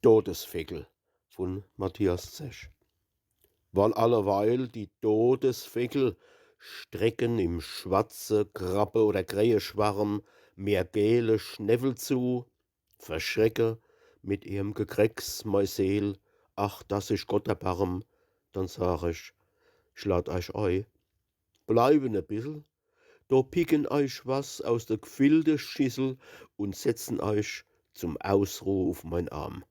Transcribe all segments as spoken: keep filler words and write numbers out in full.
Dodesveckel vun Matthias Zech. Wann alleweil die Dodesveckel strecken im schwarze Krabbe- oder Kräheschwarm mir gele Schnäwwel zu, verschrecke mit ihrem Gekrecks mei Seel, ach, dass sich Gott erbarm, dann sag ich, ich lad eich ei, bleiwen e bissel, do picken eich was aus de gfillte Schissel und setzen eich zum Ausruh uf mein Arm.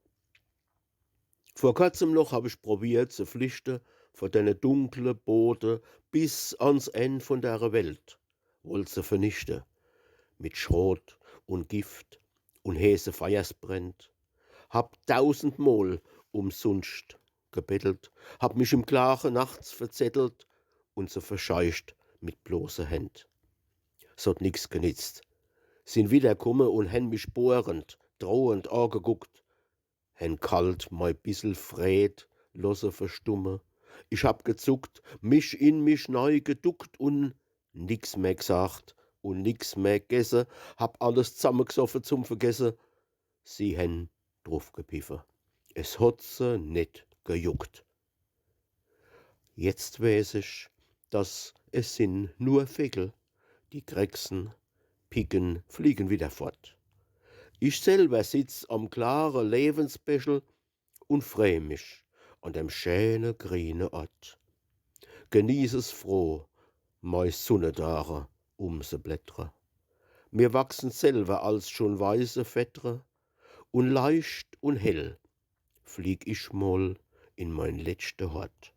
Vor kurzem noch hab ich probiert, se flichte vor denne dunkle Bode bis ans End von dere Welt, wollt se vernichte mit Schrot und Gift und heeße Feiersbränd. Hab tausendmol umsunscht gebettelt, hab mich im Klage nachts verzettelt und se verscheicht mit bloße Händ. S hot nix genitzt. Sin wiederkumme und hen mich bohrend, drohend ageguckt, hen kalt mei bissel Fred losse verstumme. Ich hab gezuckt, mich in mich nei geduckt und nix mehr gsacht und nix mehr gesse, hab alles zammegsoffen zum Vergesse. Sie hen druf gepiffe. Es hot se net gejuckt. Jetzt weeß ich, dass es sin nur Veckel, die krecksen, picken, fliegen wieder fort. Ich selwer sitz am klare Lewensbechel und frei mich an dem schäne griene Ort. Genieß es froh, mei Sunnedage um se blättre. Mir wachsen selwer als schon weiße Fedre, und leicht und hell flieg ich mol in mein letschte Hort.